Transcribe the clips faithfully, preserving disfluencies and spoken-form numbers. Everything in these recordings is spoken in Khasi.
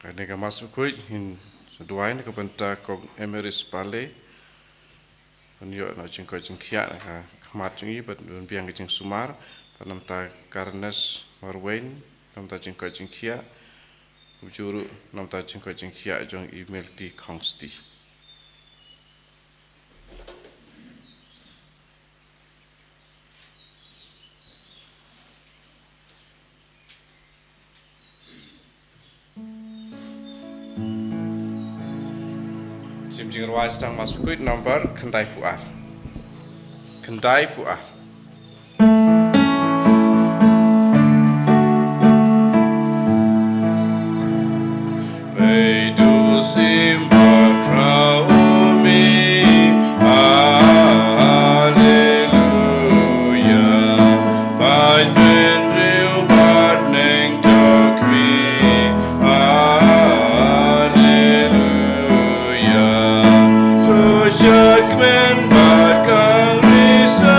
Kane ka Mass Bakhuid ngin duwai na ka bynta Kong Emeris Pale. Ban ïoh na jingkoit jingkhiah na ka khmat jong i, ban, ban biang ka jingsumar, ban namta Karnes Marwayne, namta jingkoit jingkhiah, u juru, namta jingkoit jingkhiah jong i Melti Khongsti. Sim jingrwai sdang Mass Bakhuid number khyndai phew ar. Khyndai phew ar. Peit u sim bakhraw me, Alleluia. Peit bynriew bad neng jong me, Alleluia. To shakmen bad kal risa,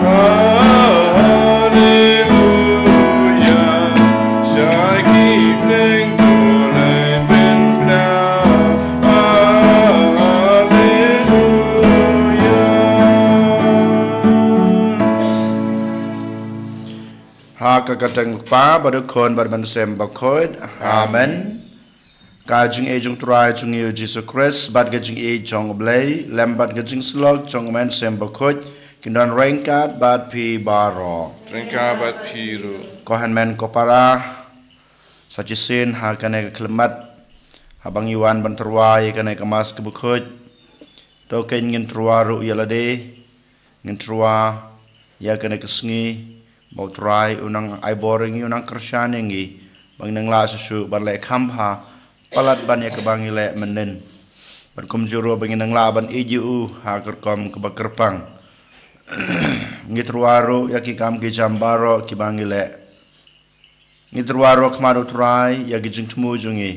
Alleluia. Shaki pleng to lai pen pla, Alleluia. Ha ka kyrteng u Kpa bad u Khun bad u Mynsiem Bakhuid. Amen. Ka jingïeit jong u Trai jong ngi u Jisu Khrist bad ka jingïeit jong u Blei lem bad ka jingsyllok jong u Mynsiem Bakhuid kin don ryngkat bad phi baroh. Ryngkat bad phi ruh. Ko hynmen ko para, sa shisien ha kane ka khyllipmat, haba ngi wan ban tyrwa ïa kane ka Mass kaba khuid, to kein ngin tyrwa ruh ïa lade, ngin tyrwa ïa kane ka sngi ba u Trai u nang ai bor ïa ngi, u nang kyrshan ïa ngi ba ngin nang lah shuh shuh ban leh kham bha palat ban ïa kaba ngi leh mynnin, bad kumjuh ruh ba ngin nang lah ban ïeit ïa u ha ka rukom kaba kyrpang. Ngi tyrwa ruh ïa ki kam ki jam baroh kiba ngi leh. Ngi tyrwa ruh khmat u Trai ïa ki jingthmu jong ngi.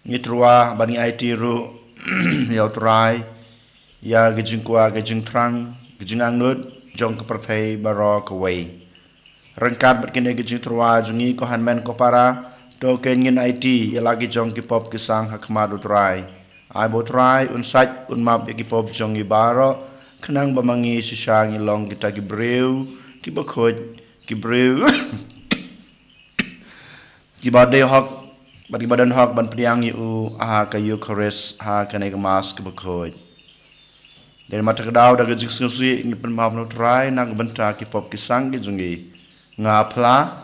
Ngi tyrwa bad ngi aiti ruh ïa u Trai ïa ki jingkwah, ki jingthrang, ki jingangnud jong ka pyrthei baroh kawei. Ryngkat bad kine ki jingtyrwa jong ngi, ko hynmen ko para, to kein ngin aiti ïa la ki jong ki pop ki sang ha khmat u Trai. Ai ba u Trai un sait un map ïa ki pop jong ngi baroh, khnang ba ma ngi shisha ngi long kita ki briew kiba khuid, ki briew kiba dei hok bad kiba don hok ban pdiang ïa u ha ka Eukharist, ha kane ka Mass kaba khuid. Dei namar kata ka daw, da ka jingsngewsih ngi pynbha ïa u Trai na ka bynta ki pop ki sang ki jong ngi. Nga phla.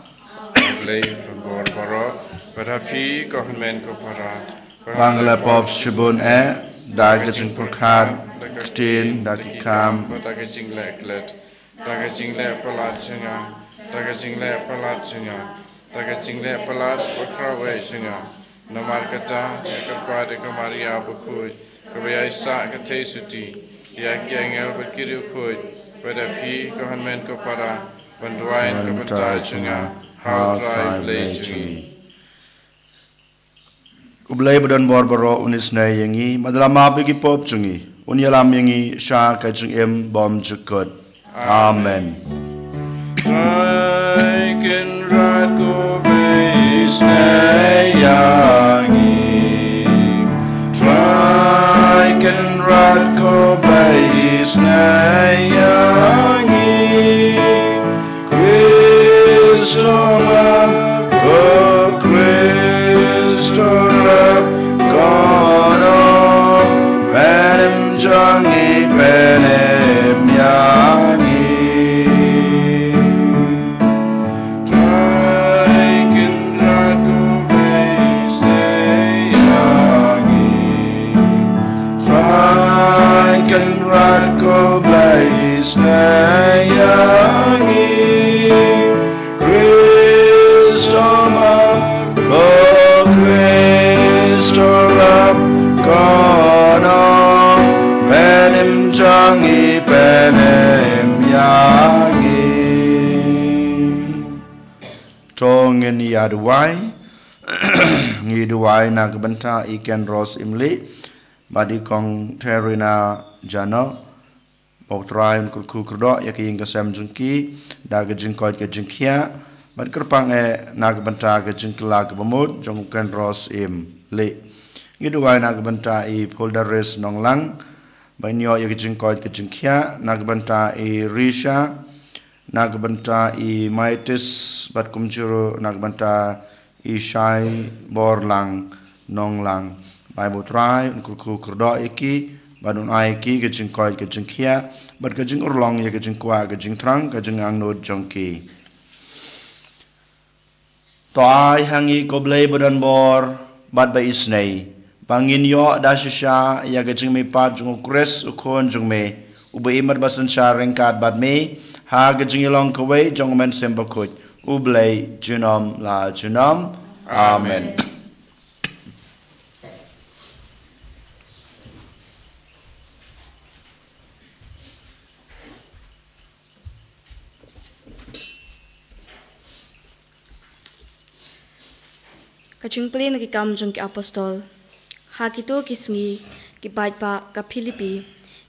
Blei, pynbor baroh, bad ha phi ko hynmen ko para, ba nga la pop shibun eh, da ka jingpyrkhat, da ka ktien, da ki kam, bad da ka jingleh klet. Da ka jingleh palat jong nga, da ka jingleh palat jong nga, da ka jingleh palat bakhraw eh jong nga. Namar kata, nga kyrpad ïa ka Maria bakhuid, kaba ïaisah ka theisotti, ïa ki angel bad ki riewkhuid, bad ïa phi ko hynmen ko para, ban duwai na ka bynta jong nga ha u Trai Blei jong ngi. U Blei ba don bor baroh un isynei ïa ngi, bad un ïalam ïa ki pop jong ngi, un ïalam ïa ngi sha ka jingim bymjukut. Amen. Trai Kynrad ko Blei isynei ïa ngi. Trai Kynrad ko Blei isynei ïa ngi. Khrist um ap, ko Khrist u rap, ko nong, pynim jong ngi, pynim ïa ngi. Trai Kynrad ko Blei isynei ïa ngi. Trai Kynrad ko Blei isynei ïa ngi. Khrist um ap, ko Khrist u rap, ko nong, pynim jong ngi, pynim ïa ngi. To ngin ïa duwai. Ngi duwai na ka bynta i Ken Rose Imli bad i Kong Terina Jano. Ba u Trai un kyrkhu kyrdoh ïa ka ïing ka sem jong ki da ka jingkoit ka jingkhiah, Bad kyrpang eh na ka bynta ka jingkylla kaba mut jong u Ken Ros Im Lih. Ngi duwai na ka bynta i Poldaris Nonglang, ba ngin ïoh ïa ka jingkoit ka jingkhiah, na ka bynta i Risha, na ka bynta i Maitis, bad kumjuh ruh na ka bynta i Shai Borlang Nonglang. Ba U Trai un kyrkhu kyrdoh ïa ki, bad un ai ïa ki ka jingkoit ka jingkhiah, bad ka jingurlong ïa ka jingkwah ka jingthrang ka jingangnud jong ki. To ai ha ngi, ko Blei ba don bor bad ba isynei, ba ngin ïoh da shisha ïa ka jingmihpat jong u Khrist u Khun jong me, uba im bad ba synshar ryngkat bad me ha ka jingïalong kawei jong U Mynsiem Bakhuid, U Blei junom la junom. Amen. Ka jingpule na Ki Kam jong ki Apostol. Ha kito ki sngi, ki paidbah ka Philippi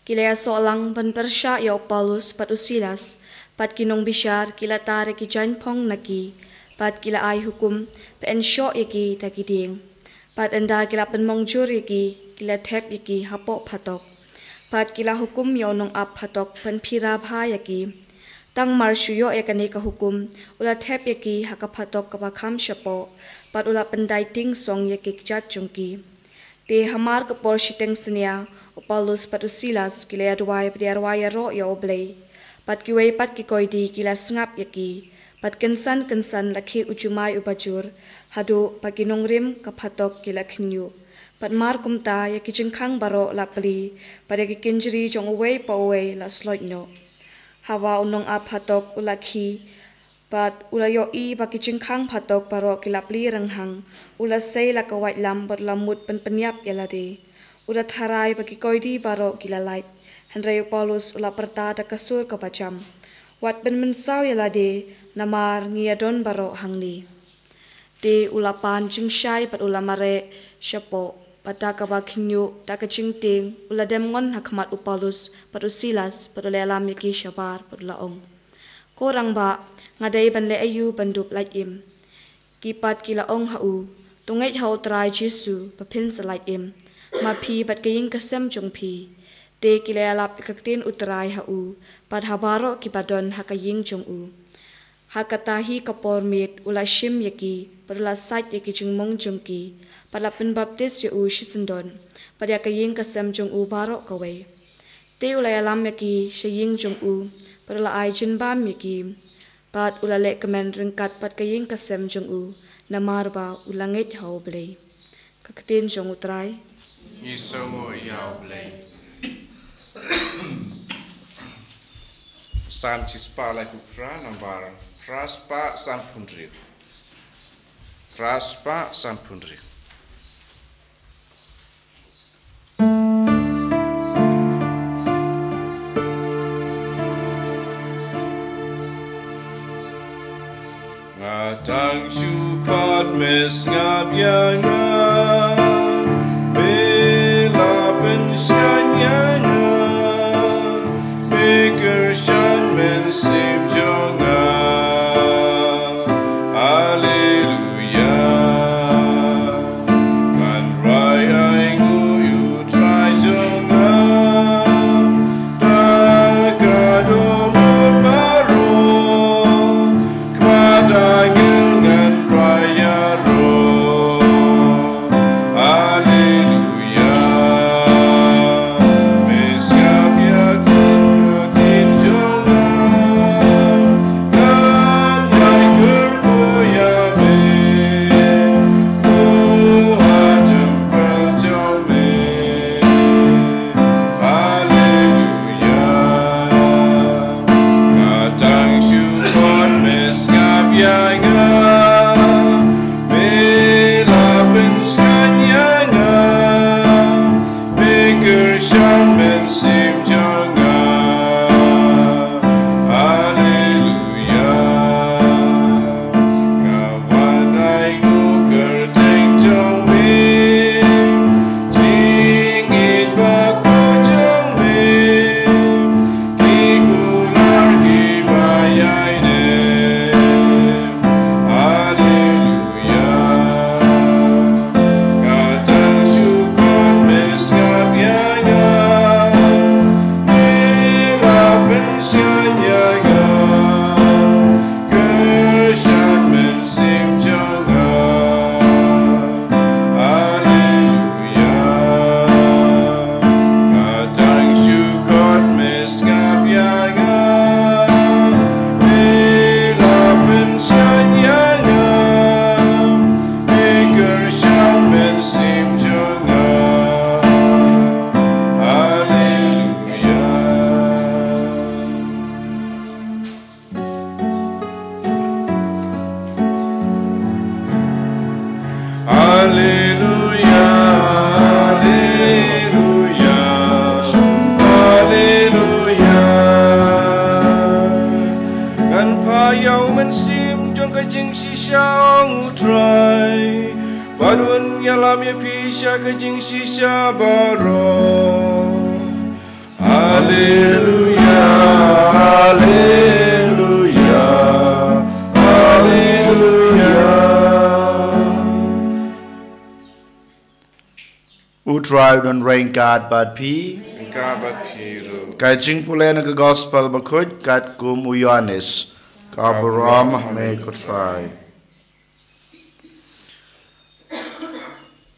ki la ïasoh lang ban pyrshah ïa u Paulus bad u Silas, bad ki nongbishar ki la tar ïa ki jaiñphong na ki, bad ki la ai hukum ba yn shoh ïa ki da ki dieng. Bad ynda ki la pynmong jur ïa ki, ki la thep ïa ki hapoh phatok. Bad ki la hukum ïa u nongap phatok ban phira bha ïa ki. Tang mar shu ïoh ïa kane ka hukum, u la thep ïa ki ha ka phatok kaba kham shapoh, bad u la pyndait tieng song ïa ki kjat jong ki. Te hamar ka por shiteng synñia, u Paulus bad u Silas ki la ïa duwai bad ïa rwai ïaroh ïa U Blei. Bad kiwei pat ki koidi ki la sngap ïa ki. Bad kynsan kynsan la khih u jumai uba jur, haduh ba ki nongrim ka phatok ki la khynñiuh. Bad mar kumta ïa ki jingkhang baroh la plie, bad ïa ki kynjri jong uwei pa uwei la sloit noh. Haba u nongap phatok u la khie, bad u la ïohi ba ki jingkhang phatok baroh ki la plie rynghang, u la sei la ka waitlam bad u la mut ban pynïap ïa lade. U la tharai ba ki koidi baroh ki la lait. Hynrei u Paulus u la pyrta da ka sur kaba jam: Wat pynmynsaw ïa lade, namar ngi ïadon baroh hangne. Te u la pan jingshai bad u la mareh shapoh, bad da kaba khynñiuh da ka jingtieng u la dem ngon ha khmat u Paulus bad u Silas, bad u la ïalam ïa ki shabar bad u la ong: Ko rangbah, nga dei ban leh aïu ban dup lait im? Ki pat ki la ong ha u: To ngeit ha U Trai Jisu, ba phin sa lait im, ma phi bad ka ïing ka sem jong phi. Te ki la ïalap ïa ka ktien U Trai ha u, bad ha baroh kiba don ha ka ïing jong u. Ha kata hi ka por miet u la shim ïa ki, bad u la sait ïa ki jingmong jong ki, bad la pynbaptis ïa u shisyndon, bad ïa ka ïing ka sem jong u baroh kawei. Te u la ïalam ïa ki sha ïing jong u, bad u la ai jingbam ïa ki, bad u la leh kmen ryngkat bad ka ïing ka sem jong u, namar ba u la ngeit ha U Blei. Ka ktien jong U Trai. Ngi sngewnguh ïa U Blei. Salm shispah laiphew phra, nambar phra spah sanphew hynriew. Phra spah sanphew hynriew. Nga dang shu khot, me sngap ïa nga, me la pynshngaiñ ïa nga, me kyrshan mynsiem jong nga. Haleluia. Ngan rai ainguh ïa U Trai jong nga da ka dohnud baroh, khmat angel ngan rai ïaroh. Phi sha ka jingshisha baroh. Haleluya, haleluya, haleluya. U Trai u don ryngkat bad phi. Ryngkat bad phi ruh. Ka jingpule na ka Gospel Bakhuid katkum u Ïoannis. Ka burom ha me ko Trai.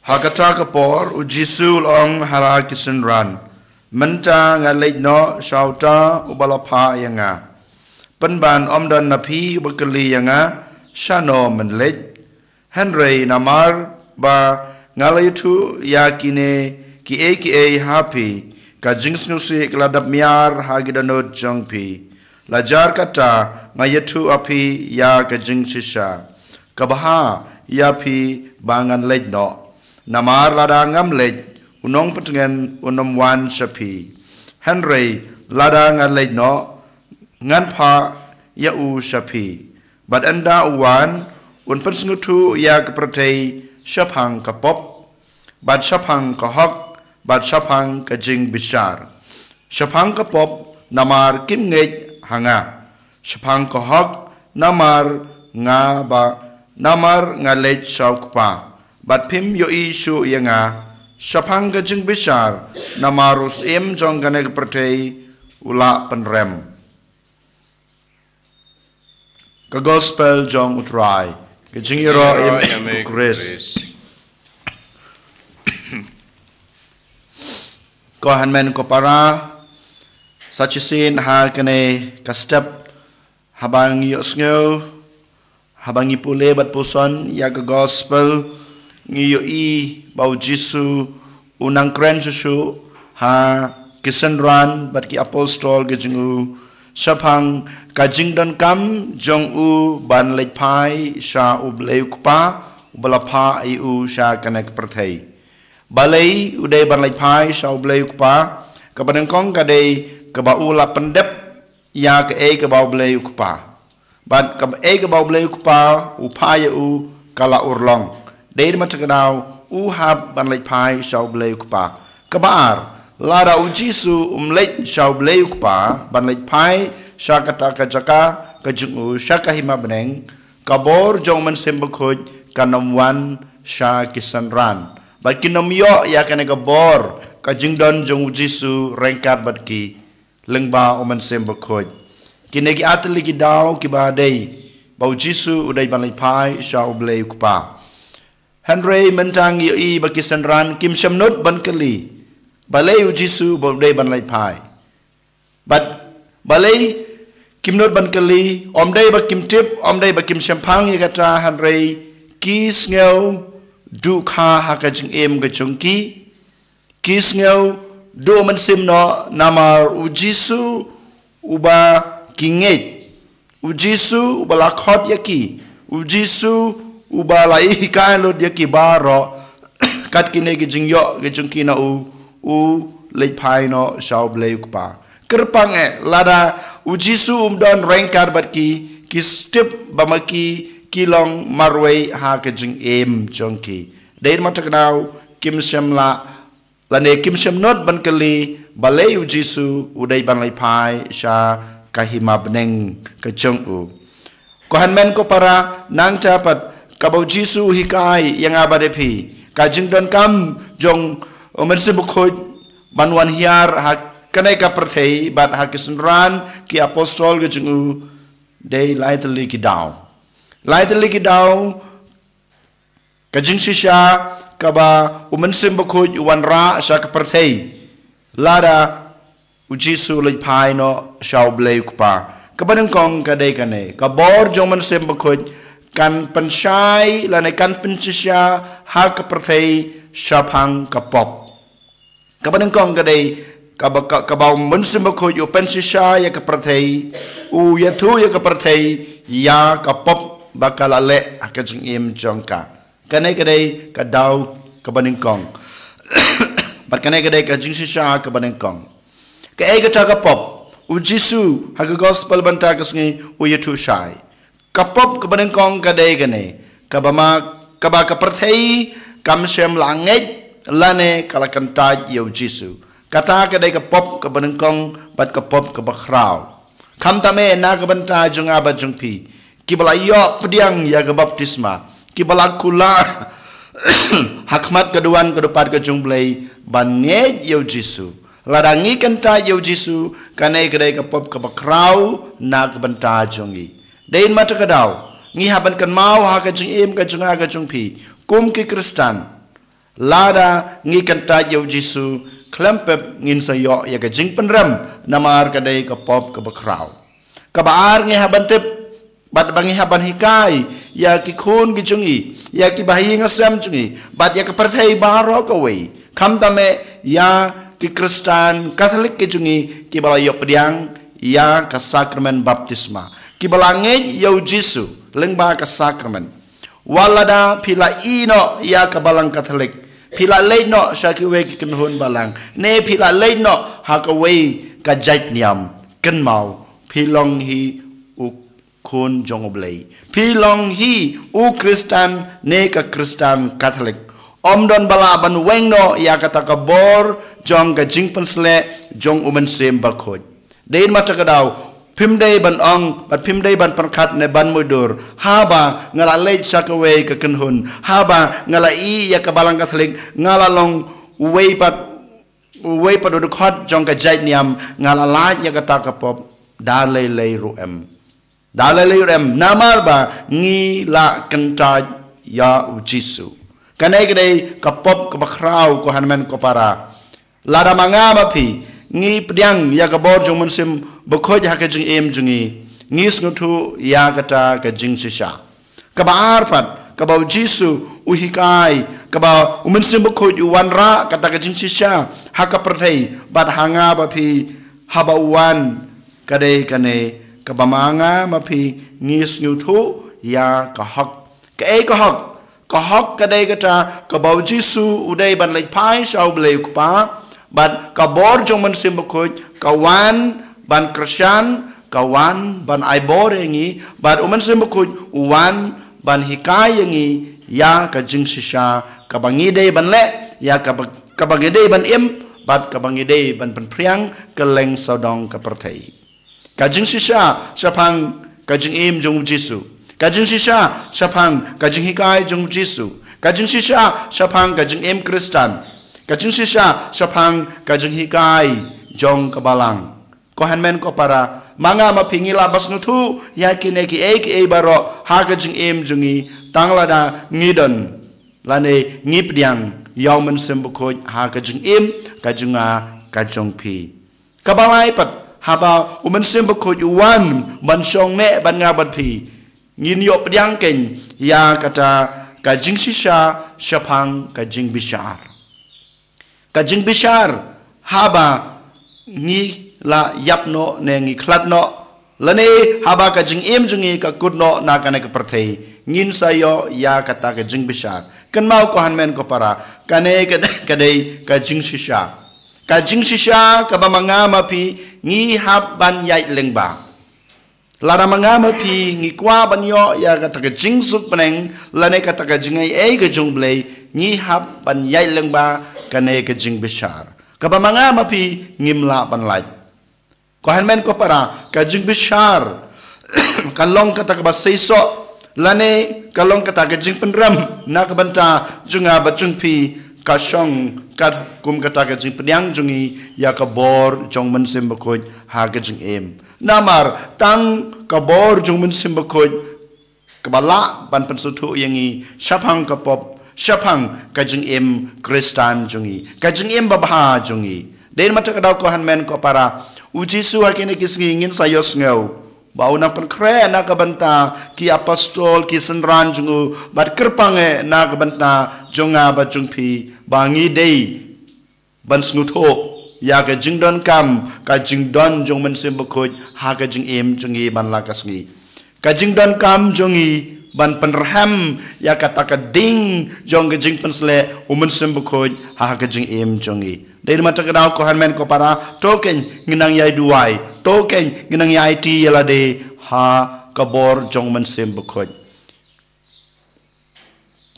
Ha kata ka por, u Jisu u la ong ha la ki synran, mynta nga leit noh sha uta uba la phah ïa nga. Pynban ym don na phi uba kylli ïa nga, shano men leit. Hynrei namar ba nga la ïathuh ïa kine kiei kiei ha phi, ka jingsngewsih ka la dap miar ha ki dohnud jong phi. La jar kata nga ïathuh ha phi ïa ka jingshisha. Ka bha ïa phi ba ngan leit noh. Namar lada ngam leit, u nongpyntngen un ym wan sha phi. Hynrei lada nga leit noh, ngan phah ïa u sha phi. Bad ynda u wan, un pynsngewthuh ïa ka pyrthei shaphang ka pop, bad shaphang ka hok, bad shaphang ka jingbishar. Shaphang ka pop, namar kim ngeit ha nga. Shaphang ka hok, namar nga ba, namar nga leit sha u Kpa. Bad phim ïohi shuh ïa nga. Shaphang ka jingbishar, namar u syiem jong kane ka pyrthei u la pynrem. Ka Gospel jong u Trai. Ka jingïaroh ïa me ko Khrist. Ko hynmen ko para, sa shisien ha kane ka step, haba ngi ïohsngew, haba ngi pule bad puson ïa ka Gospel, ngi ïohi ba u Jisu u nang kren shuh shuh ha ki synran bad ki apostol ki jong u shaphang ka jingdonkam jong u ban leit phai sha u Blei u Kpa, uba la phah ïa u sha kane ka pyrthei. Balei u dei ban leit phai sha u Blei u Kpa? Kaba nyngkong ka dei kaba u la pyndep ïa kaei kaba u Blei u Kpa. Bad kaei kaba u Blei u Kpa u phah ïa u ka la urlong. Dei namar kata ka daw u hap ban leit phai sha u Blei u Kpa. Kaba ar, lada u Jisu um leit sha u Blei u Kpa ban leit phai sha kata ka jaka ka jong u sha ka hima bneng, ka bor jong u Mynsiem Bakhuid kan ym wan sha ki synran. Bad kin ym ïoh ïa kane ka bor ka jingdon jong u Jisu ryngkat bad ki lyngba u Mynsiem Bakhuid. Kine ki ar tylli ki daw kiba dei ba u Jisu u dei ban leit phai sha u Blei u Kpa. Hynrei mynta ngi ïohi ba ki synran kim shym nud ban kylli balei u Jisu ba u dei ban leit phai. Bad balei kim nud ban kylli, ym dei ba kim tip, ym dei ba kim shemphang ïa kata, hynrei ki sngew duh kha ha ka jingim ka jong ki. Ki sngew duh mynsiem noh namar u Jisu uba ki ngeit, u Jisu uba la khot ïa ki, u Jisu uba la hikai lut ïa ki baroh, kat kine ki jingïoh ki jong ki na u, u leit phai noh sha u Blei u Kpa. Kyrpang eh, lada u Jisu um don ryngkat bad ki, ki tip ba ma ki ki long marwei ha ka jingim jong ki. Dei namar kata ka daw kim shym lah lane kim shym nud ban kylli balei u Jisu u dei ban leit phai sha ka hima bneng ka jong u. Ko hynmen ko para, nangta pat kaba u Jisu u hikai ïa nga bad ïa phi, ka jingdonkam jong u Mynsiem Bakhuid ban wan hiar ha kane ka pyrthei bad ha ki synran ki apostol ki jong u, dei lai tylli ki daw. Lai tylli ki daw ka jingshisha kaba u Mynsiem Bakhuid u wanrah sha ka pyrthei lada u Jisu u leit phai noh sha u Blei u Kpa. Kaba nyngkong ka dei kane, ka bor jong u Mynsiem Bakhuid kan pynshai lane kan pynshisha ha ka pyrthei shaphang ka pop. Kaba nyngkong ka dei kaba, ka, kaba u Mynsiem Bakhuid u pynshisha ïa ka pyrthei, u ïathuh ïa ka pyrthei ïa ka pop ba ka la leh ha ka jingim jong ka. Kane ka dei ka daw kaba nyngkong. Bad kane ka dei ka jingshisha kaba nyngkong. Kaei kata ka pop? U Jisu ha ka Gospel mynta ka sngi u ïathuh shai. Ka pop kaba nyngkong ka dei kane, kaba ma, kaba ka pyrthei kam shym la ngeit lane ka la kyntait ïa u Jisu. Kata ka dei ka pop kaba nyngkong bad ka pop kaba khraw. Khamtam eh na ka bynta jong nga bad jong phi, kiba la ïoh pdiang ïa ka baptisma, kiba la kular ha khmat ka duwan ka dupat ka jong U Blei ban ngeit ïa u Jisu. Lada ngi kyntait ïa u Jisu, kane ka dei ka pop kaba khraw na ka bynta jong ngi. Dei namar kata ka daw, ngi hap ban kynmaw ha ka jingim ka jong nga ka jong phi, kum ki Khristan. Lada ngi kyntait ïa u Jisu, khlem pep ngin sa ïoh ïa ka jingpynrem, namar ka dei ka pop kaba khraw. Kaba ar, ngi hap ban tip bad ba ngi hap ban hikai ïa ki khun ki jong ngi, ïa ki bahaïing hasem jong ngi, bad ïa ka pyrthei baroh kawei, khamtam eh ïa ki Khristan Katholik ki jong ngi, kiba la ïoh pdiang ïa ka sakramen baptisma, kiba la ngeit ïa u Jisu lyngba ka sakramen. Wat lada phi la ïeh noh ïa ka Balang Katholik, phi la leit noh sha kiwei ki kynhun balang, ne phi la leit noh ha kawei ka jait niam, kynmaw, phi long hi u khun jong U Blei. Phi long hi u Khristan ne ka Khristan Katholik. Ym don ba lah ban weng noh ïa kata ka bor jong ka jingpynsleh jong U Mynsiem Bakhuid. Dei namar kata ka daw, phim dei ban ong bad phim dei ban pyrkhat ne ban mutdur, haba nga la leit sha kawei ka kynhun, haba nga la ïeh ïa ka Balang Katholik, nga la long uwei pat, uwei pat u dkhot jong ka jait niam, nga la lait ïa kata ka pop. Da lei lei ruh em. Da lei lei ruh em, namar ba ngi la kyntait ïa u Jisu. Kane ka dei ka pop kaba khraw, ko hynmen ko para. Lada ma nga ma phi ngi pdiang ïa ka bor jong U Mynsiem Bakhuid ha ka jingim jong ngi, ngi sngewthuh ïa kata ka jingshisha. Kaba ar pat, kaba u Jisu u hikai, kaba U Mynsiem Bakhuid u wanrah kata ka jingshisha ha ka pyrthei bad ha nga bad phi, haba u wan, ka dei kane, kaba ma nga ma phi ngi sngewthuh ïa ka hok. Kaei ka hok? Ka hok ka dei kata kaba u Jisu u dei ban leit phai sha U Blei U Kpa, bad ka bor jong U Mynsiem Bakhuid ka wan ban kyrshan, ka wan ban ai bor ïa ngi, bad U Mynsiem Bakhuid u wan ban hikai ïa ngi ïa ka jingshisha kaba ngi dei ban leh, ïa kaba, kaba ngi dei ban im, bad kaba ngi dei ban pynphriang kylleng sawdong ka pyrthei. Ka jingshisha shaphang ka jingim jong u Jisu. Ka jingshisha shaphang ka jinghikai jong u Jisu. Ka jingshisha shaphang ka jingim Khristan. Ka jingshisha shaphang ka jinghikai jong ka Balang. Ko hynmen ko para, ma nga ma phi ngi lah ban sngewthuh ïa kine kiei kiei baroh ha ka jingim jong ngi tang lada ngi don lane ngi pdiang ïa U Mynsiem Bakhuid ha ka jingim ka jong nga ka jong phi. Kaba lai pat, haba U Mynsiem Bakhuid u wan ban shong neh bad nga bad phi, ngin ïoh pdiang keiñ ïa kata ka jingshisha shaphang ka jingbishar. Ka jingbishar, haba ngi la ïap noh ne ngi khlad noh, lane haba ka jingim jong ngi ka kut noh na kane ka pyrthei, ngin sa ïoh ïa kata ka jingbishar. Kynmaw ko hynmen ko para, kane ka, ka dei ka jingshisha. Ka jingshisha kaba ma nga ma phi ngi hap ban ïaid lyngba. Lada ma nga ma phi ngi kwah ban ïoh ïa kata ka jingsuk bneng lane kata ka jingaiei ka jong U Blei, ngi hap ban ïaid lyngba kane ka jingbishar kaba ma nga ma phi ngim lah ban lait. Ko hynmen ko para, ka jingbishar ka long kata kaba seisoh lane ka long kata ka jingpynrem na ka bynta jong nga bad jong phi, ka shong katkum kata ka jingpdiang jong ngi ïa ka bor jong U Mynsiem Bakhuid ha ka jingim. Namar tang ka bor jong U Mynsiem Bakhuid kaba lah ban pynsngewthuh ïa ngi shaphang ka pop, shaphang ka jingim Khristan jong ngi, ka jingim babha jong ngi. Dei namar kata ka daw ko hynmen ko para, u Jisu ha kine ki sngi ngin sa ïohsngew ba u nang pynkhreh na ka bynta ki apostol, ki synran jong u, bad kyrpang eh na ka bynta jong nga bad jong phi, ba ngi dei ban sngewthuh ïa ka jingdonkam ka jingdon jong U Mynsiem Bakhuid ha ka jingim jong ngi man la ka sngi. Ka jingdonkam jong ngi ban pynrhem ïa kata ka ding jong ka jingpynsleh U Mynsiem Bakhuid ha ka jingim jong ngi. Dei namar kata ka daw ko hynmen ko para, to keiñ ngin nang ïai duwai, to keiñ ngin nang ïai ti ïa lade ha ka bor jong U Mynsiem Bakhuid.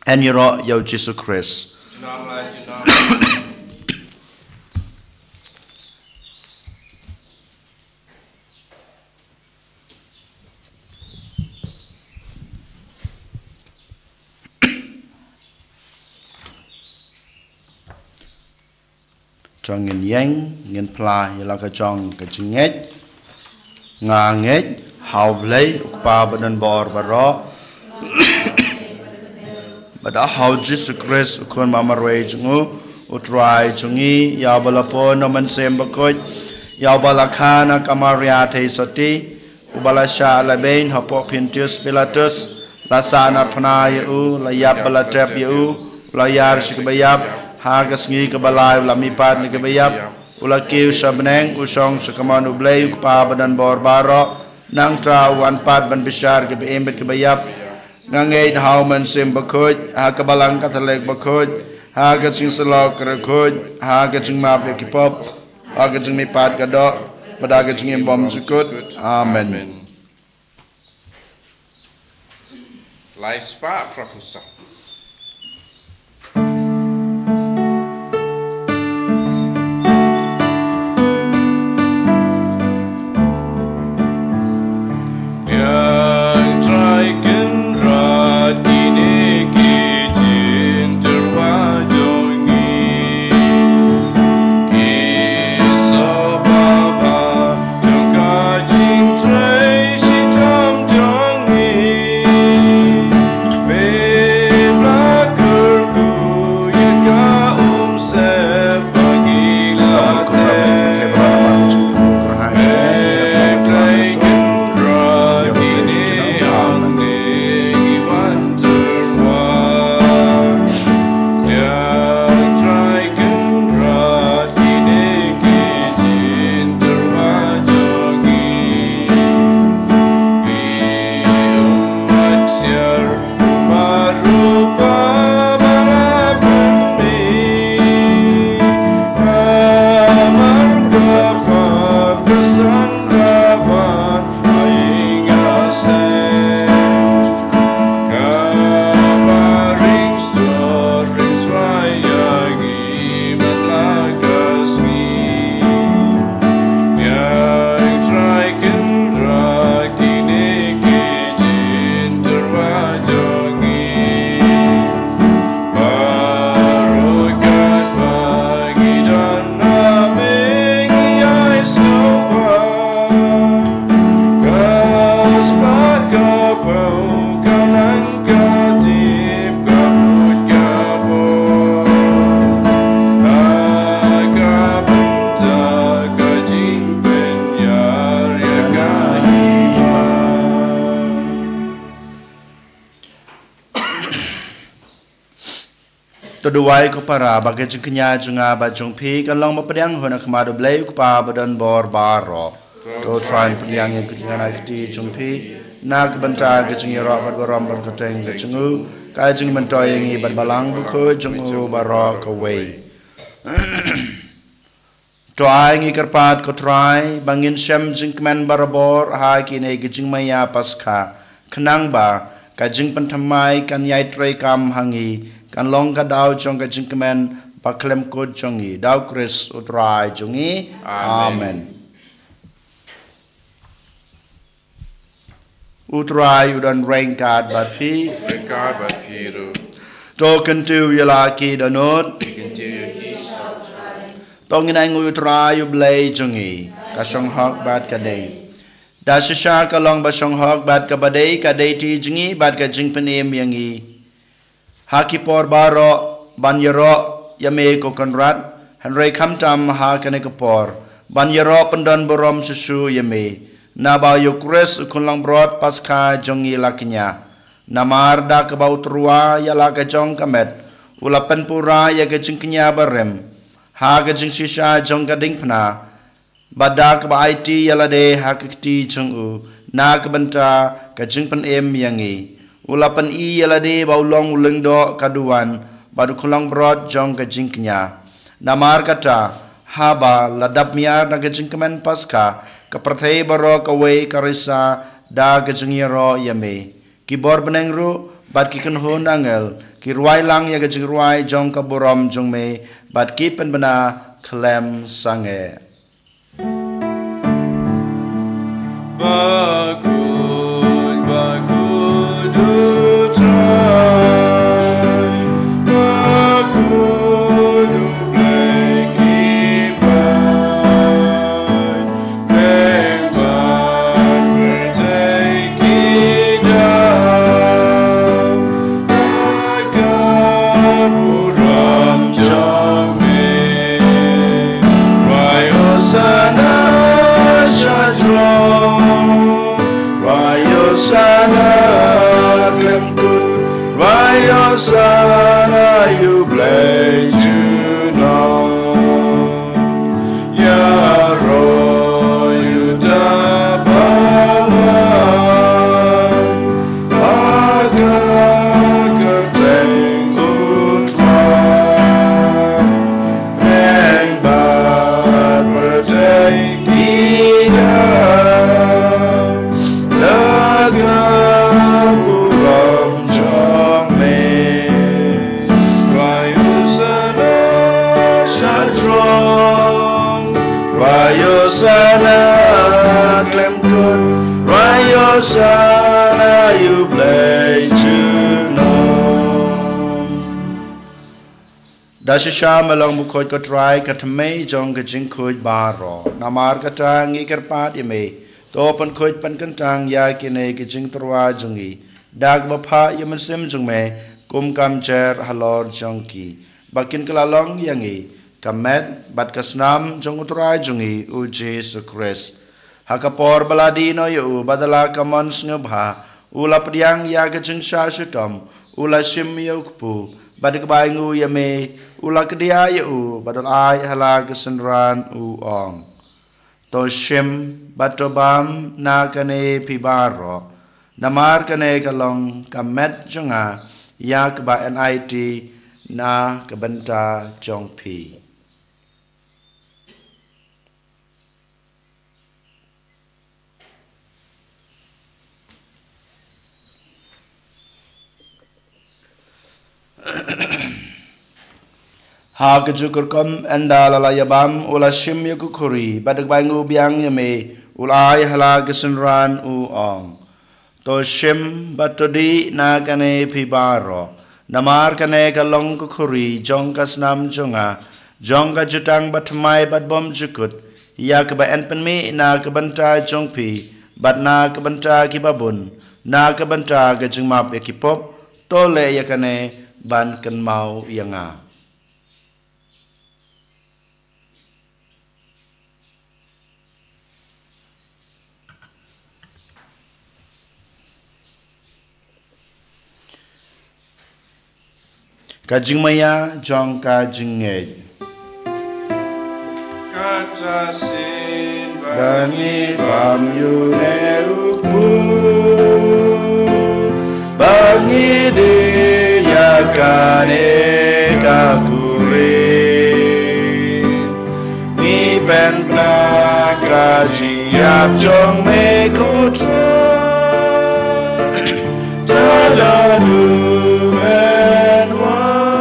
Yn ïaroh ïa u Jisu Khrist. To ngin ïeng, ngin phla ïa la ka jong ka jingngeit. Nga ngeit ha U Blei, U Kpa badonbor baroh, bad ha U Jisu Khrist, U Khun bamarwei jong U, U Trai jong ngi, ïa uba la pun na u Mynsiem Bakhuid, ïa uba la kha na ka Maria Theisotti, uba la shah lehbeiñ hapoh Pontius Pilatus, la sahnarphna ïa u, la ïap bad la tep ïa u, u la ïar sha kaba ïap, ha ka sngi kaba lai u la mihpat na kiba ïap, u la kiew sha bneng, u shong sha kamon U Blei U Kpa badonbor baroh, nangta u wan pat ban bishar kiba im bad kiba ïap. Nga ngeit ha u Mynsiem Bakhuid, ha ka Balang Katholik bakhuid, ha ka jingsyllok kyrkhuid, ha ka jingmap ïa ki pop, ha ka jingmihpat ka doh, bad ha ka jingim bymjukut. Amen. Lai spah phra phew saw. Yang Trai Kynrad, kine ki jingtyrwa jong ngi. Ki sngewbha jong ka jingtrei shitom jong ngi. Me la kyrkhu ïa ka umsyep ba ngi la tep. Me Trai Kynrad, kine hangne ngi wan tyrwa. Yang Trai Kynrad, kine ki jingtyrwa jong ngi. Ki ummat siar, ummat rupa ba la pynmih. Namar ka pop ka sngewbha ba ïing ha seng. Kaba ring stor ring swai ïa ngi man la ka sngi. Yang Trai Kynrad, kine ki jingtyrwa jong ngi. Baroh katba ngi don ha me ngi ïai sngewbha. Ka spah ka phew ka nang ka tip ka put ka put. Ha ka bynta ka jingpynïar ïa ka hima. To duwai ko para ba ka jingkñia jong nga bad jong phi kan long ba pdiang hun ha khmat U Blei U Kpa badonbor baroh. To Trai pdiang ïa ka jingïaid kti jong phi na ka bynta ka jingïaroh bad burom bad kyrteng ka jong u, ka jingmyntoi ïa ngi bad Balang Bakhuid jong u baroh kawei. To ai ngi kyrpad ko Trai ba ngin shem jingkmen barabor ha kine ki jingmaïa Paskha, khnang ba ka jingpynthymmai kan ïai treikam ha ngi, kan long ka daw jong ka jingkmen ba khlem kut jong ngi, da U Khrist U Trai jong ngi. Amen. Amen. U Trai u don ryngkat bad phi. Ryngkat bad phi ruh. To kyntiew ïa la ki dohnud. Kyntiew ïa ki. To ngin ainguh ïa U Trai U Blei jong ngi. Ka shong hok bad ka dei. Da shisha ka long ba shong hok bad kaba dei, ka dei ti jong ngi bad ka jingpynim ïa ngi. Ha ki por baroh ban ïaroh ïa me ko Kynrad, hynrei khamtam ha kane ka por ban ïaroh pyndon burom shuh shuh ïa me, naba ïa U Khrist U Khun Langbrot Paskha jong ngi la kñia. Namar da kaba u tyrwa ïa la ka jong ka met, u la pynpura ïa ka jingkñia barim ha ka jingshisha jong ka diengphna, bad da kaba aiti ïa lade ha ka kti jong u na ka bynta ka jingpynim ïa ngi, u la pyni ïa lade ba u long u lyngdoh ka duwan bad U Khun Langbrot jong ka jingkñia. Namar kata, haba la dap miar na ka jingkmen Paskha, ka pyrthei baroh kawei ka risa da ka jingïaroh ïa me. Ki bor bneng ruh bad ki kynhun angel ki rwai lang ïa ka jingrwai jong ka burom jong me, bad ki pynbna khlem sangeh. Bakhuid, bakhuid U Trai, bakhuid U Blei ki briew, pynban pyrthei ki dap da ka burom jong me. Rwai Hosana shathrong, rwai Hosana khlem kut, rwai Hosana ïa U Blei junom. Ïaroh ïa uta uba wan ha ka kyrteng U Trai. Pynban pyrthei ki dap da ka burom jong me. Rwai Hosana shathrong, rwai Hosana khlem kut, rwai Hosana ïa U Blei junom. Da shisha me long bakhuid ko Trai, ka thymmei jong ka jingkhuid baroh. Namar kata ngi kyrpad ïa me, to pynkhuid pynkyntang ïa kine ki jingtyrwa jong ngi da kaba phah ïa u Mynsiem jong me kum ka mjer halor jong ki, ba kin kylla long ïa ngi ka met bad ka snam jong U Trai jong ngi U Jisu Khrist. Ha ka por ba la die noh ïa u bad da la ka mon sngewbha, u la pdiang ïa ka jingshah shitom, u la shim ïa u kpu, bad da kaba ainguh ïa me, u la kdiah ïa u bad u la ai ha la ka synran, u ong: To shim bad to bam na kane phi baroh, namar kane ka long ka met jong nga ïa kaba enait na ka bynta jong phi. Ha kajuh ka rukom, ynda la la ïabam, u la shim ïa ka khuri, bad da kaba ainguh biang ïa me, u la ai ha la ka synran, u ong: To shim bad to dih na kane phi baroh, namar kane ka long ka khuri jong ka snam jong nga, jong ka jutang bathymmai bad bymjukut, ïa kaba yn pynmih na ka bynta jong phi bad na ka bynta kiba bun, na ka bynta ka jingmap ïa ki pop. To leh ïa kane ban kynmaw ïa nga. Ka jingmaïa jong ka jingngeit. Kata shisien ba ngi bam ïa une u kpu, ba ngi dih ïa kane ka khuri, ngi pynbna ka jingïap jong me, ko Trai, da la u pynwan.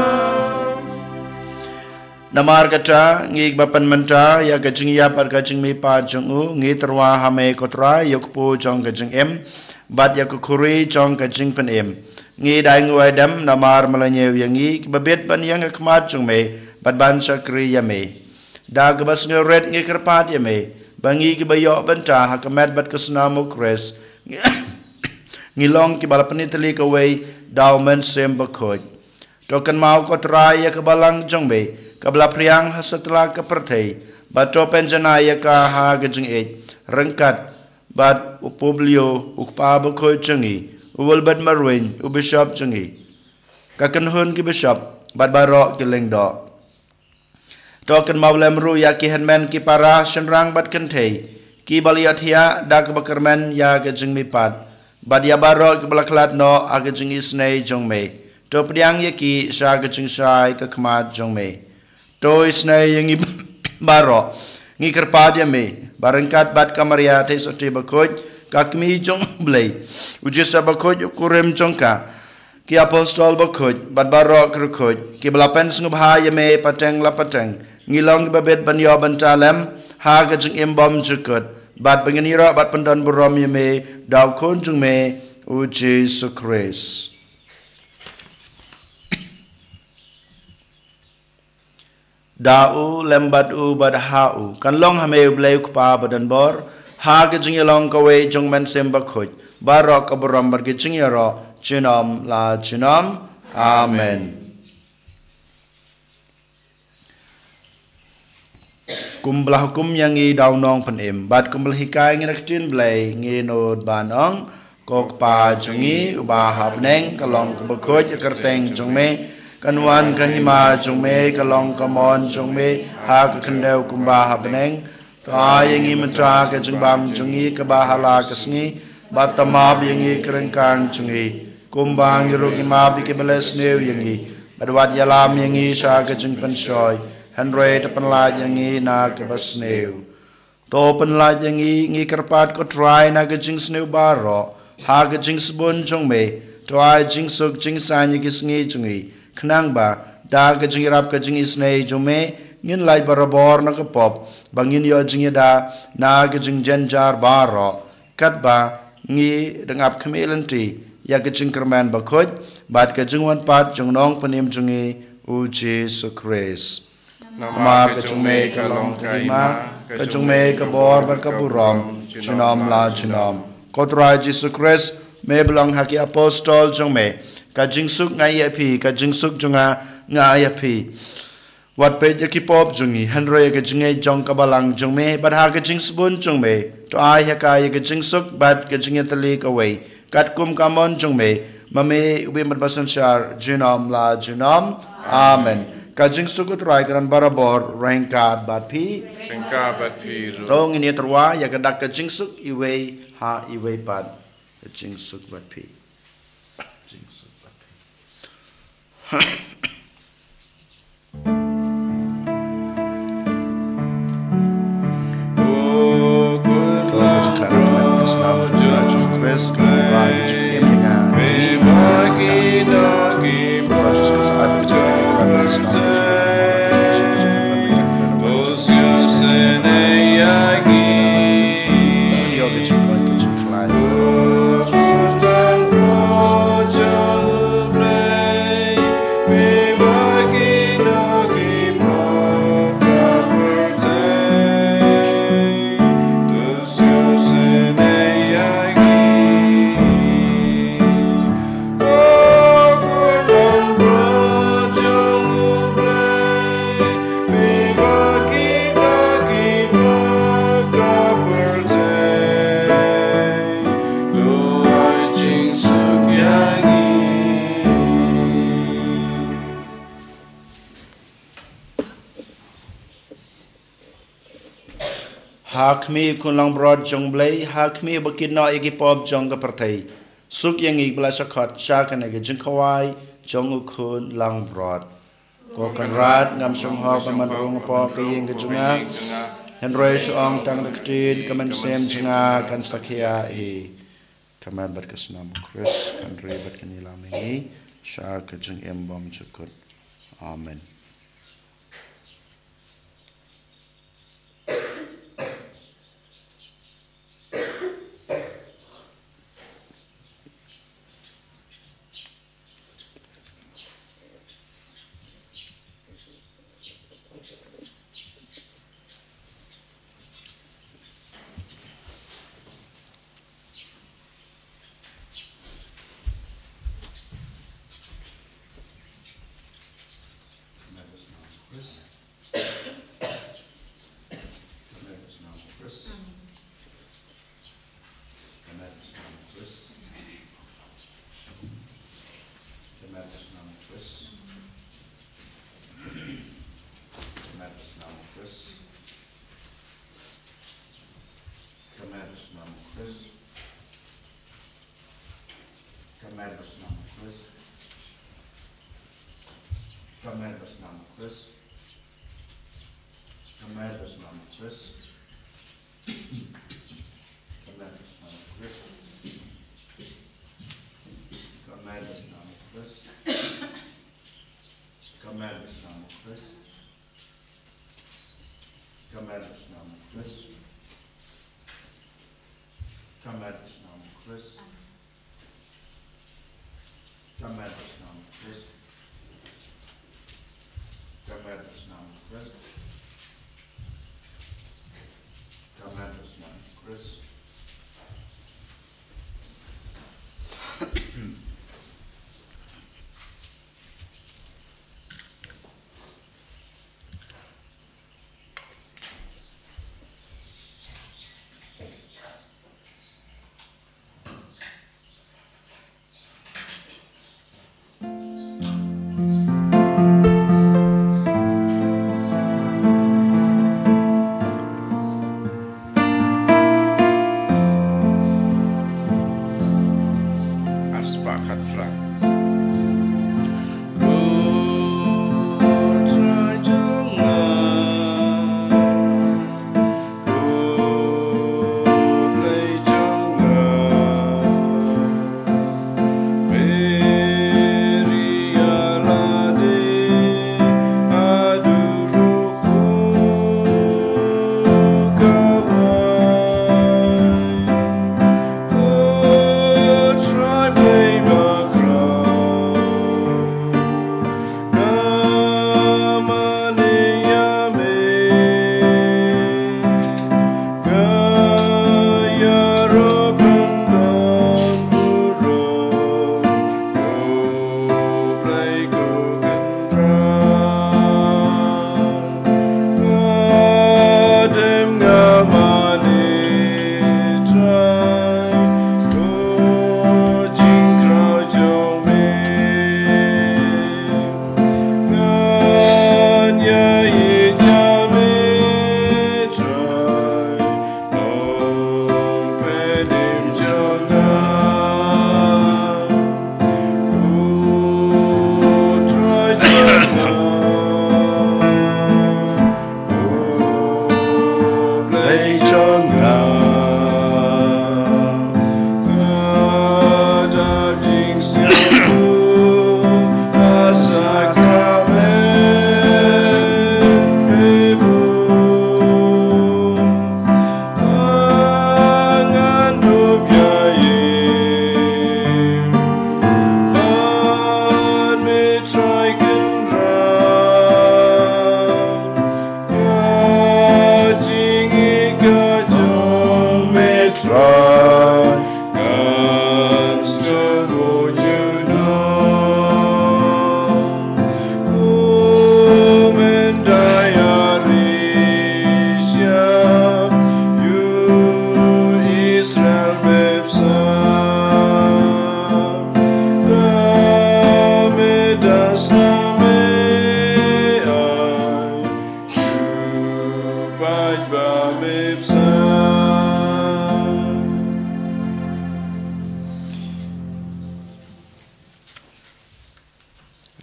Namar kata, ngi kiba pynmynta ïa ka jingïap bad ka jingmihpat jong u, ngi tyrwa ha me, ko Trai, ïa u kpu jong ka jingim bad ïa ka khuri jong ka jingpynim. Ngi da ainguh aidem namar me la ñiew ïa ngi kiba bit ban ïeng ha khmat jong me bad ban shakri ïa me. Da kaba sngewrit ngi kyrpad ïa me ba ngi kiba ïoh bynta ha ka met bad ka snam u Khrist, ngi long kiba la pynïatylli kawei da u Mynsiem Bakhuid. To kynmaw, ko Trai, ïa ka balang jong me kaba la phriang ha satlak ka pyrthei, bad to pynjanai ïa ka ha ka jingïeit, ryngkat bad u Publio, u kpa bakhuid jong ngi, u Wilbert Marwein, u bishop jong ngi, ka kynhun ki bishop bad baroh ki lyngdoh. To kynmaw lem ruh ïa ki hynmen ki para, shynrang bad kynthei, kiba la ïathiah da kaba kyrmen ïa ka jingmihpat, bad ïa baroh kiba la khlad noh ha ka jingisynei jong me. To pdiang ïa ki sha ka jingshai ka khmat jong me. To isynei ïa ngi baroh. Ngi kyrpad ïa me ba ryngkat bad ka Maria Theisotti bakhuid, ka kmie jong u Blei, u Joseph bakhuid, u kurim jong ka, ki apostol bakhuid bad baroh ki riewkhuid kiba la pynsngewbha ïa me pateng la pateng, ngi long kiba bit ban ïoh bynta lem ha ka jingim bymjukut, bad ba ngin ïaroh bad pyndonburom ïa me da u Khun jong me, u Jisu Khrist. Da u, lem bad u, bad ha u, kan long ha me U Blei U Kpa badonbor, ha ka jingïalong kawei jong u Mynsiem Bakhuid, baroh ka burom bad ka jingïaroh junom la junom. Amen. Kumba la hukum ïa ngi da u Nongpynim, bad kumba la hikai ngi na ka ktien Blei, ngin nud ban ong: Ko Kpa jong ngi uba ha bneng, ka long kaba khuid ka kyrteng jong me, kan wan ka hima jong me, ka long ka mon jong me ha ka khyndew kumba ha bneng. To ai ïa ngi mynta ka jingbam jong ngi kaba ha la ka sngi, bad to map ïa ngi ki ryngkang jong ngi, kumba ngi ruh ngi map ïa kiba leh sniew ïa ngi, bad wat ïalam ïa ngi sha ka jingpynshoi, hynrei to pynlait ïa ngi na kaba sniew. To pynlait ïa ngi, ngi kyrpad ko Trai, na ka jingsniew baroh, ha ka jingsbun jong me, to ai jingsuk jingsaiñ ïa ki sngi jong ngi, khnang ba da ka jingïarap ka jingisynei jong me, ngin lait barabor na ka pop, ba ngin ïoh jingïada na ka jingjynjar baroh, katba ngi dang ap khmih lynti ïa ka jingkyrmen bakhuid bad ka jingwan pat jong u Nongpynim jong ngi, u Jisu Khrist. Namar ka jong me ka long ka hima, ka jong me ka bor bad ka burom junom la junom. Ko Trai Jisu Khrist, me ba la ong ha ki apostol jong me: Ka jingsuk nga ai ïa phi, ka jingsuk jong nga nga ai ïa phi. Wat peit ïa ki pop jong ngi, hynrei ïa ka jingngeit jong ka balang jong me, bad ha ka jingsbun jong me, to ai ha ka ïa ka jingsuk bad ka jingïatylli kawei, katkum ka mon jong me, ma me u bym bad basynshar junom la junom. Amen. Ka jingsuk u Trai kan don barabor ryngkat bad phi. Ryngkat bad phi ruh. To ngin ïa tyrwa ïa ka dak ka jingsuk iwei ha iwei pat. Ka jingsuk bad phi. Jingsuk bad phi. Ha khmih u Khun langbrot jong u Blei, ha khmih uba kit noh ïa ki pop jong ka pyrthei, suk ïa ngi ba la shah khot sha kane ka jingkhawai jong u Khun langbrot. Ko Kynrad, ngam shym hok ban rung hapoh ka ïing ka jong nga, hynrei shu ong tang da ka ktien, ka mynsiem jong nga kan sakhia hi. Ka met bad ka snam u Khrist kan ri bad kan ïalam ïa ngi sha ka jingim bymjukut. Amen. Ka met bad snam u Khrist. Ka met bad snam u Khrist. Ka met bad snam u Khrist. Ka met bad snam u Khrist. Ka mer da shnam u Khrist. Ka mer da shnam u Khrist. Ka mer da shnam u Khrist. Ka mer da shnam u Khrist. Ka mer da shnam u Khrist. Ar spah khatphra.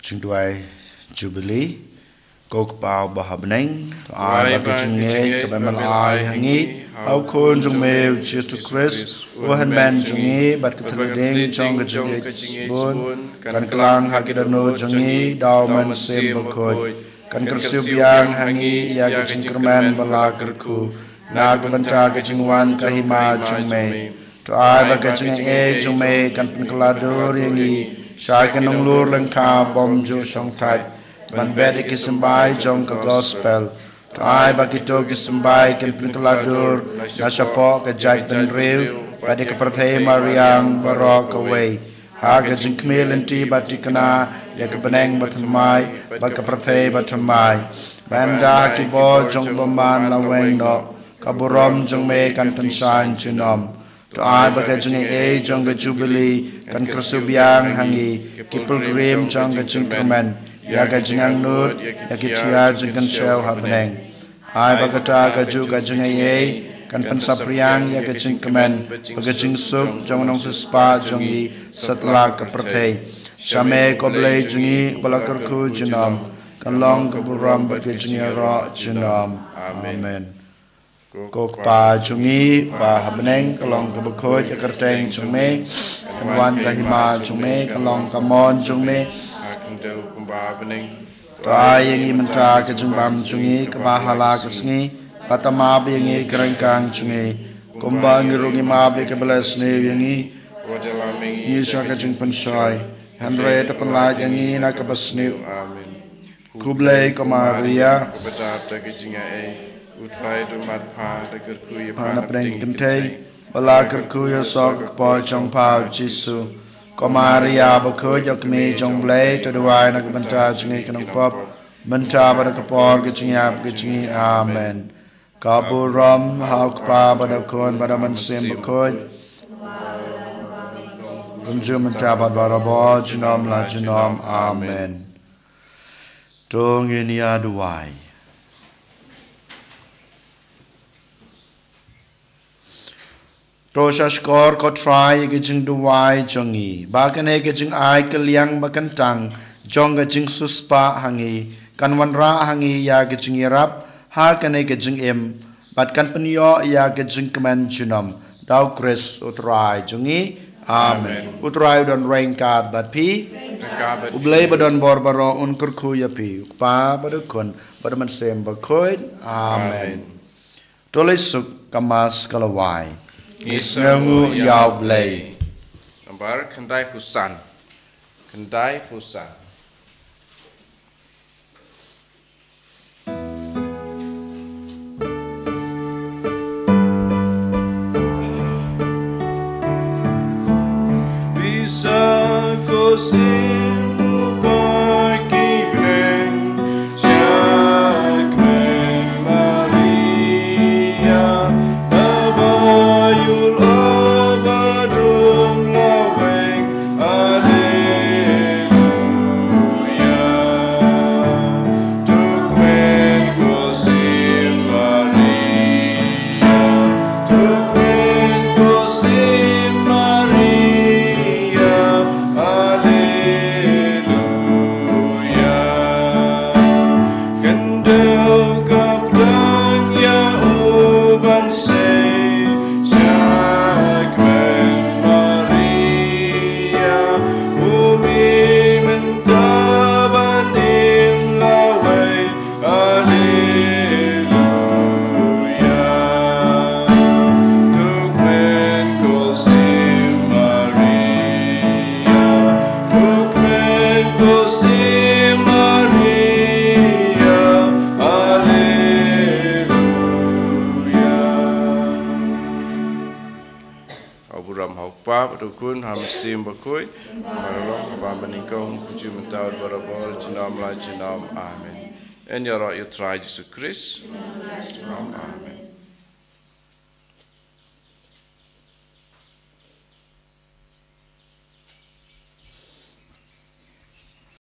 Jingduwai Jubilee. Ko Kpa uba ha bneng, to ai ba ka jingngeit kaba me la ai ha ngi ha u Khun jong me u Jisu Khrist, u Hynmen jong ngi, bad ka thylliej ding jong ka jingngeit shibun kan kylla ha ki dohnud jong ngi da u Mynsiem Bakhuid. Kan kyrsiew biang ha ngi ïa ka jingkyrmen ba la kyrkhu na ka bynta ka jingwan ka hima jong me. To ai ba ka jingaiei jong me kan pynkylla dur ïa ngi sha ka nonglur lyngkha bymjuh shongthait ban bet ïa ki symbai jong ka Gospel. To ai ba kito ki symbai kin pynkylla dur na shapoh ka jaitbynriew bad ïa ka pyrthei mariang baroh kawei, ha ka jingkhmih lynti ba thikna ïa ka bneng bathymmai bad ka pyrthei bathymmai. Ba ynda ha ki bor jong u bymman la weng noh, ka burom jong me kan pynshai junom. To ai ba ka jingaiei jong ka Jubilee kan kyrsiew biang ha ngi ki pilgrim jong ka jingkyrmen ïa ka jingangnud ïa ki thiah jingkynshew ha bneng. Ai ba kata kajuh ka jingaiei kan pynsaphriang ïa ka jingkmen bad ka jingsuk jong u nongsiewspah jong ngi satlak ka pyrthei. Sha me ko Blei jong ngi ba la kyrkhu junom, kan long ka burom bad ka jingïaroh junom. Amen. Ko Kpa jong ngi ba ha bneng, ka long kaba khuid ïa ka kyrteng jong me, kan wan ka hima jong me, kan long ka mon jong me ha khyndew kumba ha bneng. To ai ïa ngi mynta ka jingbam jong ngi kaba ha la ka sngi, bad to map ïa ngi ki ryngkang jong ngi, kumba ngi ruh ngi map ïa kiba la sniew ïa ngi. Ngi sha ka jingpynshoi, hynrei to pynlait ïa ngi na kaba sniew. Amen. Khublei ko Maria, kaba dap da ka jingaiei, U Trai u don bad pha, da kyrkhu ïa pha napdeng kynthei, bad la kyrkhu ïa u soh ka kpoh jong pha u Jisu. Ko Maria bakhuid, ïa kmie jong U Blei, to duwai na ka bynta jong ngi ki nongpop, mynta bad ha ka por ka jingïap ka jong ngi. Amen. Ka burom ha U Kpa bad ha U Khun bad ha U Mynsiem Bakhuid, kumjuh mynta bad barabor, junom la junom. Amen. To ngin ïa duwai. To sha shkor ko Trai ïa ka jingduwai jong ngi, ba kane ka jingai kylliang ba kyntang jong ka jingsiewspah ha ngi kan wanrah ha ngi ïa ka jingïarap ha kane ka jingim, bad kan pynïoh ïa ka jingkmen junom, da U Khrist U Trai jong ngi. Amen. Amen. U Trai u don ryngkat bad phi. Ryngkat bad phi. U Blei ba don bor baroh un kyrkhu ïa phi, U Kpa bad U Khun bad U Mynsiem Bakhuid. Amen. Amen. To leit suk, ka Mass ka la wai. Ngi sngewnguh ïa U Blei. Nambar khyndai phew san. Khyndai phew san. Pisa ko sim u bai ki breng, Shakmen Maria, Baba ïul o ba dum laweng. Alleluia. Dukmen ko sim Maria, dukmen ko sim Maria. Alleluia. Kynduh ka pdeng ïa u ban sei, Shakmen Maria, u mih mynta ban im lawei. Alleluia. Dukmen ko sim Maria, dukmen ko sim Maria. Alleluia. Ka burom ha U Kpa bad U Khun, ha U Mynsiem Bakhuid, kumba la long, kumba mynnyngkong, kumjuh mynta, barabor, junom la junom. Amen. Yn ïaroh ïa U Trai Jisu Khrist. Amen.